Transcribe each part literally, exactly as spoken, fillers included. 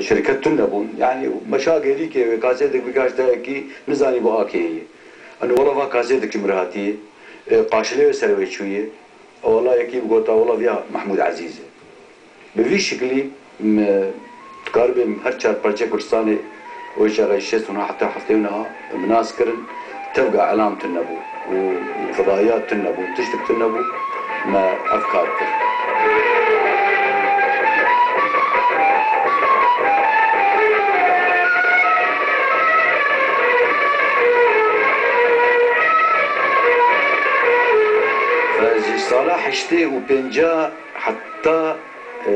Şirket tune bûn. Yanî meşa gêrîkê wê kasêtek bikaşteyekî nizanî bu a kê ye. Eno wela va kasêtek ji min re hatiye. E, qaşilê wê ser wê çûye. Wela yekî bigota wela viya Mehmûd Ezîz e. Bi vî şiklî me dikaribê her çar parçe Kurdistanê û çaxê şêst û neh heta heftê û neh min nas kirin. Tevga elam tune bû û fidayiyat tune bû, tiştek tune bû, me ev kar kir. Ji sala heştê û pênca heta, e,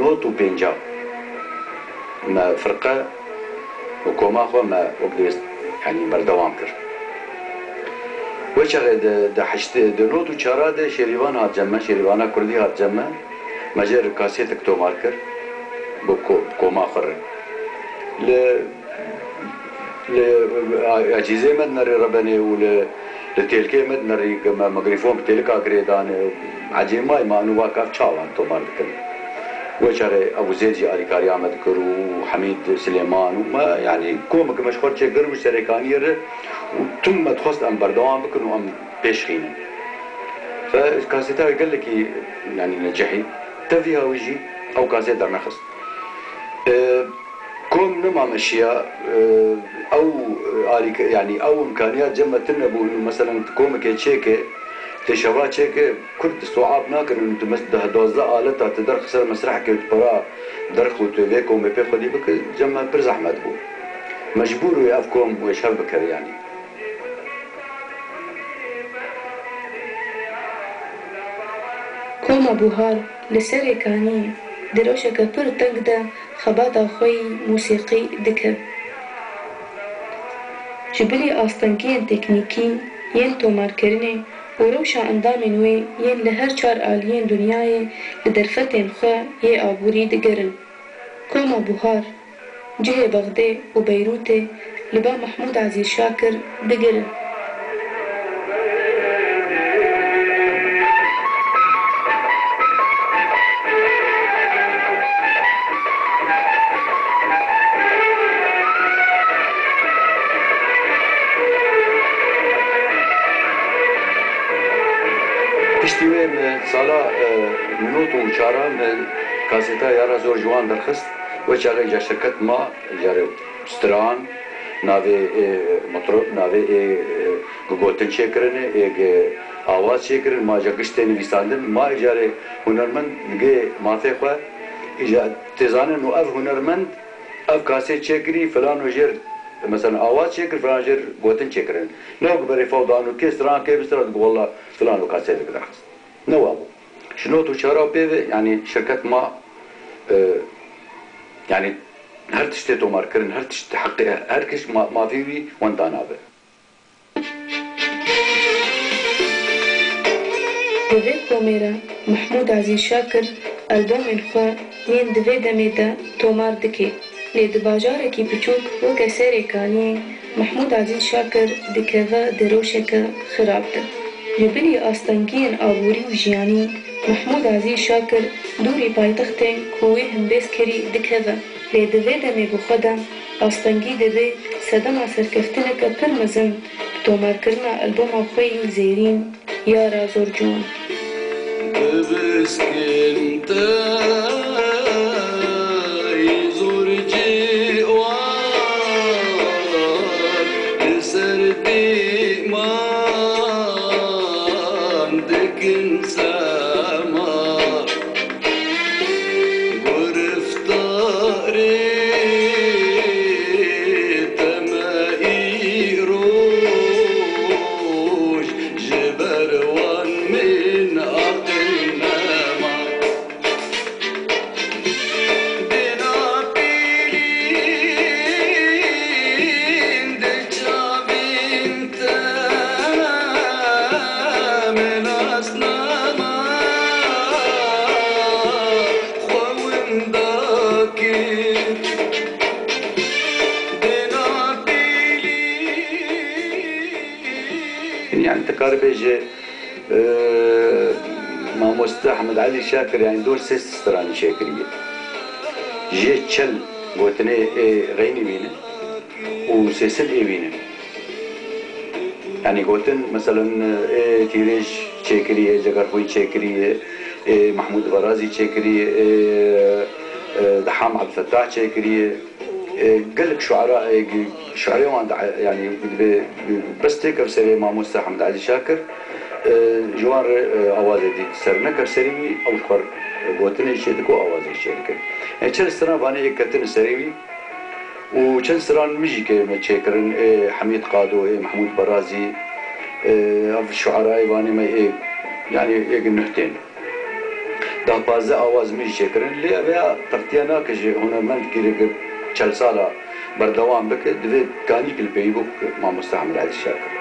nod û pênca me firqe û koma xwe me wek dibêst, yanî berdewam kir. Wê çaxê di, di heştê, di nod û çara de Şêrîvan hat cem me, Şêrîvana Kurdî hat cem me. Me jê re kasêtek tomar kir, bi ko-, koma xwe re. Li Li, a, ecîzê me dinerê rebenê û li, li têlkê me dinerî, me mikrofon bi têlika girêdane. Ecê may ma nû va kav çawan tomar dikin. Wê çaxê Ebû Zêd jî alîkariya me dikir û Hemîd Silêman û me, yanî komeke me ji xwe çêkir û serêkaniyê re û tim me dixwest em berdewam bikin û em pêş xînin. Ve kaseta wê gelekî, yanî necihî. Tevî hawî jî ew kasê dernexist. E, Kom nema meşiya, e, ew, e, alîke-, yanî ew imkaniyat cem me tune bû, û meselen komekê çêke, tê şeva çêke, Kurd istiwab nakin, û tu mes-, deh, duwazdeh aleta tu derx ser mesrehekê û tu para derx û tu vê komê pê xwedî bike, cem me pir zehmet bû. Mecbûr wê ev kom wê şev bikeve, yanî. Koma Buhar li Serêkaniyê di rewşeke pir teng de xebata xwe yî mûsîqî dike. Ji bilî astengiyên teknîkî yên tomarkirinê û rewşa endamên wê yên li her çar aliyên dinyayê li derfetên xwe yê aborî digerin. Koma Buhar, cihê Bexdê û Beyrûtê li ba Mehmûd Ezîz Şakir digirin. Piştî wê me sala, e, nod û çaran me kaseta Yara Zor Ciwan derxist. Wê çaxê îca şirket ma, îcarê stran, navê ê mitrop, navê ê, e, ku gotin çêkirine, ê ge awaz çêkirin, ma îca giş tê nivîsandin, ma îcarê hunermend digê mafê xwe, îca tê zanin û ev hunermend ev kasê çêkirî, filano jêr, mesela awaz çêkir, filan jêr gotin çêkirin. Ne wek berê fewdan û kê stran, kê bistira, digo wela filano kasê digiderxist. Ne wa bû. Ji not û çara pê ve, yanî şirket ma, e, yanî her tiştê tomar kirin, her tişt heqê, her kişt ma-, mafê wî wenda nabe. Di vê komê re Mehmûd Ezîz Şakir albomên xwe yên di vê demê de tomar dike. Lê di bajarekî piçûk weke Serêkaniyê Mehmûd Ezîz Şakir dikeve di rewşeke xirab de. Ji bilî astengiyên aborî û jiyanî, Mehmûd Ezîz Şakir dûrî paytextên ku wê hembêz kirî dikeve. Lê di vê demê bi xwe de astengî dibe sedema serkeftineke pir mezin bi tomarkirina alboma xwe yî zêrîn, Yara Zor Ciwan. Dibiskin te zor ciwan, li ser dîman dikin sema. Giriftarê te me îroj, ji ber wan min aqil nema. Dêna pîlîn di çavên te me nas nama, xwe winda kir. Dêna pîlîn. Yani, tu karibê ji, e, mamoste Ehmed Elî Şakir, yani, dor sê stranî çêkiriye. Jê çel Gotinê ê xeynî bînin û sêsil ê bînin. Yanî gotin, meselen, ê Tîrêj çêkirî, ê Cegerxwî çêkirî, ê Mehmûd Barazî çêkirî, ê, ê Deham Ebdulfetah çêkirî, ê gelek şuera, ê şuerê wan de, yanî divê bes têkev serê mamoste Hemd Elî Şakir, ê ji wan re, ê awazê dî ser nekev serî wî, ew ji xwe re gotinê çêdike û awazê çêdike. Ê çend stran vanê ê ketine serê wî, û çend stran min jî ke me çêkirin, ê Hemîd Qado, ê Mehmûd Barazî, ê ev şuerayê vanê me ê, yanî ê nuh tên. Deh pazdeh awaz min jî çêkirin, lê ev ya textiya nake ji hunermend girê çel sala berdewam bike, divê kanîk li pêyî bû mamoste Hemîd Elî Şakir.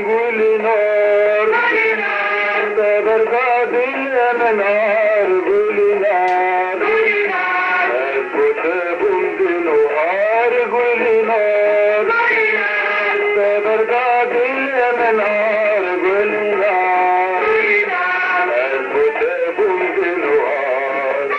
Gulînar, te berda dil emin ar, Gulînar. Ez bo te bûm din û ar, Gulînar. Te berda dil emin ar, Gulînar. Ez bo te bûm din û ar.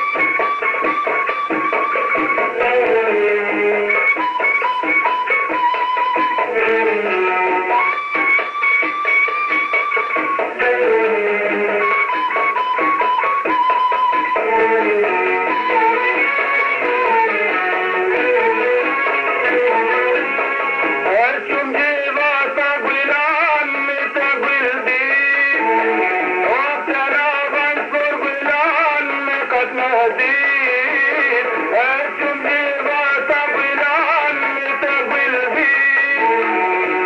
Her çûm cêva te gulan, te gul dît. Wexta navan sor gulan, me qet nedît. Her çûm cêva te gulan, te gul dît.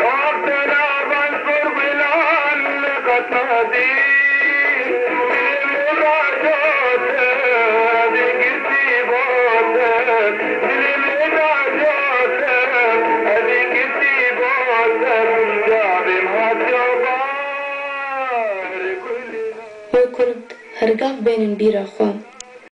Wexta navan sor gulan, me qet nedît. Ho kurd, her gav bênin bîra xwe.